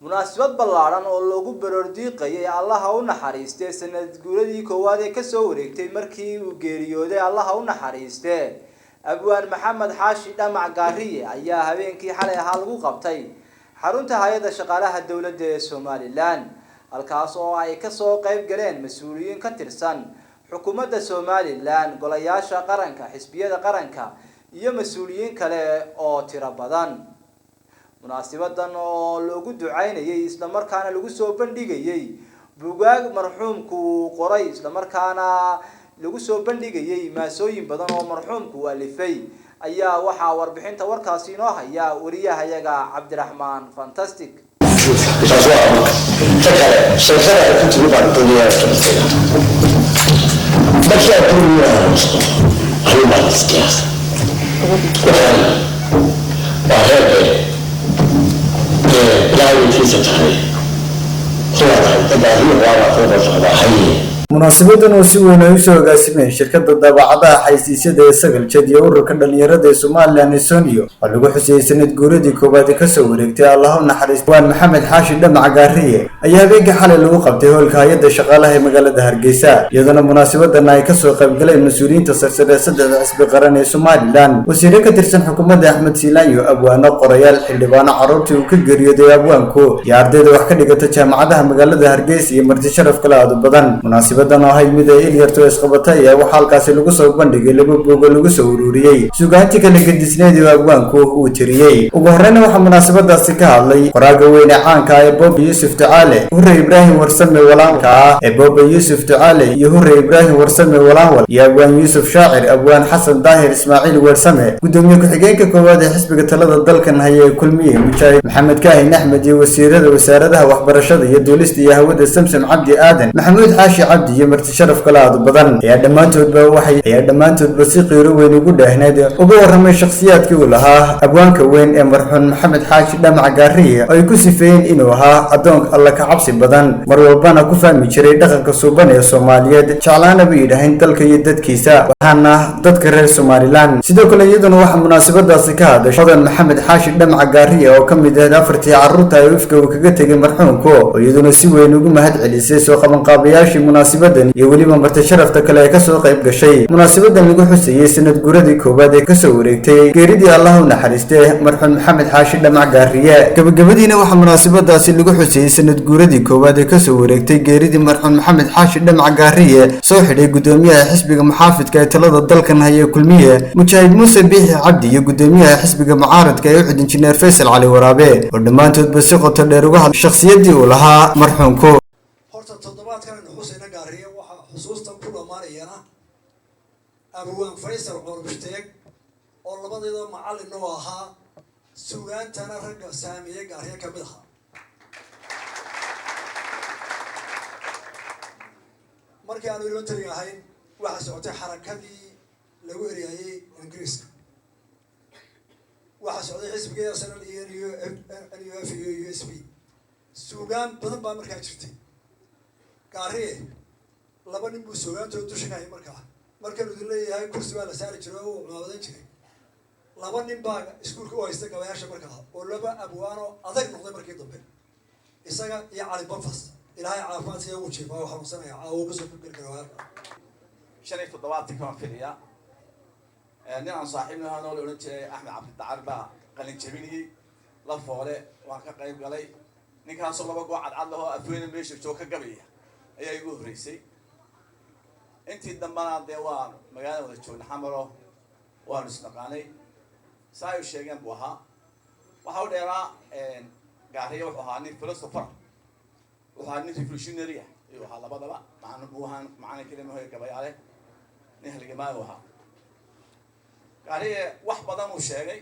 Munaasabad ballaadhan oo loogu baroordiiqayay Allaha u naxariistee sanad guuradii koowaad ee kasoo wareegtay markii uu geeriyooday Allaha u naxariistee Abwaan Maxamed Xaashi Dhamac Gaariye ayaa habeenkii xalay ahaa lagu qabtay xarunta hay-adda shaqaalaha dowladda ee Somaliland, halkaas oo ay kasoo qayb galeen mas-uuliyiin ka tirsan xukuumadda Somaliland, golayaasha qaranka, xisbiyada qaranka iyo mas-uuliyiin kale oo tiro badan. Munaasibadan oo loogu ducaynayay islamarkaana lagu soo bandhigayay bugaag marxuumku uu qoray, islamarkaana lagu soo bandhigayay maasooyin badan oo marxuumku uu alifay, ayaa waxaa warbixinta warkaasi inoo haya wariyahayaga Cabdiraxmaan Fantastic. Taas waa marka ta kale sheekada ay ku timi baan doonayaa markii aan doonaya ayuu baan isqiyaasay. Waxaan waa reerbe ilaahay weytiisa tahay sidaa tahay dadaariyo waaba soo socdaa haye. Munaasabadan oo si weyn ay usoo agaasimeen shirkadda daabacadaha xaysiisyada ee Sagal Jed iyo ururka dhalinyarada ee Somaliland ee Sonyo oo lagu xusiyey sanad guuradii koowaad ee kasoo wareegtay Allaha u naxariist Waan Maxamed Xaashi Dhamac Gaariye ayaa habeenkii xalay lagu qabtay hoolka hay-adda shaqaalaha ee magaalada Hargeysa, iyadoona munaasabadan ay kasoo qaybgaleen mas-uuliyiinta sarsare saddexda xisbi qaran ee Somaliland, wasiiro ka tirsan xukuumadda Axmed Siilaanyo, abwaano, qorayaal, xildhibaano, carruurtii uu ka geeriyooday abwaanku iyo ardayda wax ka dhigata jaamacadaha magaalada Hargeysa iyo marti sharaf kale aad u badan. Munaasabadan oo ahayd mid ay ilyarto isqabatay ayaa waxaa halkaasi lagu soo bandhigay laba buug oo lagu soo ururiyey sugaanti kala gedisneed oo abwaanku uu tiriyey. Ugu horreyna waxaa munaasabadaasi ka hadlay qoraaga weyne caanka ah ee Booba Yuusuf Ducaale, Hure Ibraahim Warsame Walaanka ah ee Booba Yuusuf Ducaale iyo Hure Ibraahim Warsame Walaanwal iyo abwaan Yuusuf Shaacir, abwaan Xasan Daahir Ismaaciil Weersame, gudoomiye ku-xigeenka koowaad ee xisbiga talada dalkan haya ee Kulmiye Mujaahid Maxamed Kaahin Axmed iyo wasiirada wasaaradaha waxbarashada iyo duulista iyo hawada Samsam Cabdi Aadan, Maxamuud Xaashi Cabdi iyo marti sharaf kale aad u badan ayaa dhammaantoodba si qiiro weyn ugu dheehneed uga warramay shakhsiyaadkii uu lahaa abwaanka weyn ee marxuum Maxamed Xaashi Dhamac Gaariye, oo ay ku sifeeyeen inuu ahaa addoon Alla ka cabsi badan, mar walbana ku fahmi jiray dhaqanka suuban ee Soomaaliyeed, jeclaana bay yidhaaheen dalka iyo dadkiisa, waxaana dadka reer Somaliland. Sidoo kale iyaduna waxaa munaasabadaasi ka hadashay Hodan Maxamed Xaashi Dhamac Gaariye oo ka mid ahayd afartii carruurta ay ifka uu kaga tegay marxuumku, oo iyaduna si weyn ugu mahad celisay soo qabanqaabayaashii munaasabadan iyo weliba marti sharafta kale ee kasoo qayb gashay munaasabadan lagu xusayey sanad guradii koowaad ee kasoo wareegtay geeridii Allah u naxariistay marxuum Maxamed Xaashi Dhamac Gaariye. Gabagabadiina waxaa munaasabadaasi lagu xusayey sanad guuradii koowaad ee kasoo wareegtay geeridii marxuum Maxamed Xaashi Dhamac Gaariye soo xidhay gudoomiyaha xisbiga muxaafidka ee talada dalkan haya Kulmiye Mujaahid Muuse Biixi Cabdi iyo gudoomiyaha xisbiga mucaaradka ee UCID Injineer Faysal Cali Waraabe, oo dhammaantoodba si qoto dheer uga hadlay shakhsiyaddii uu lahaa marxuumku. Horta toddobaadkan aynu xusayna Gaariye waxaa xusuustan ku dhammaanayana abwaan Faysal Curubshteeg oo labadeeda macallin oo ahaa sugaantana ragga saamiye Gaariye ka mid ahaa. Markii aanu elementary ahayn waxaa socotay xarakadii lagu eryaayey Ingiriiska, waxaa socday xisbiga SNL iyo NUF iyo USP. Suugaan badan baa markaa jirtay. Gaariye laba nin buu suugaantooda dusha ka hayay. Markaa markanu idin leeyahay kursi baa la saari jiray oo uu cumaabadan jiray. Laba nin baa iskuulka u haysta gabayaasha markaa oo laba abwaano adag noqday markii dambe, isaga iyo Cali Banfas. Ilaahay caafimaad siya, ugu jiifaa oo xanuunsanaya caawo kasoo gargarowaalka. 75-ka baan filiyaa, nin aan saaxiibna ahaan oo la odhan jiray Axmed Cabdidacar baa qalin jabinayey la foole. Waan ka qayb galay. Ninkaasoo laba goo cadcad lahoo afweyne meesha joog ka gabaya ayaa igu horreysay. Intii dambana dee waan magaalada wada joogna Xamaro, waanu isnaqaanay. Saa ay u sheegeen buu ahaa. Waxa u dheeraa Gaariya wuxuu ahaa nin philosopher, wuxuu ahaa nin revolutionary ah ayuu ahaa. Labadaba macna buu ahaan, macna kelima gabayaale, nin halgamaayu ahaa Gaariye. Wax badan uu sheegay.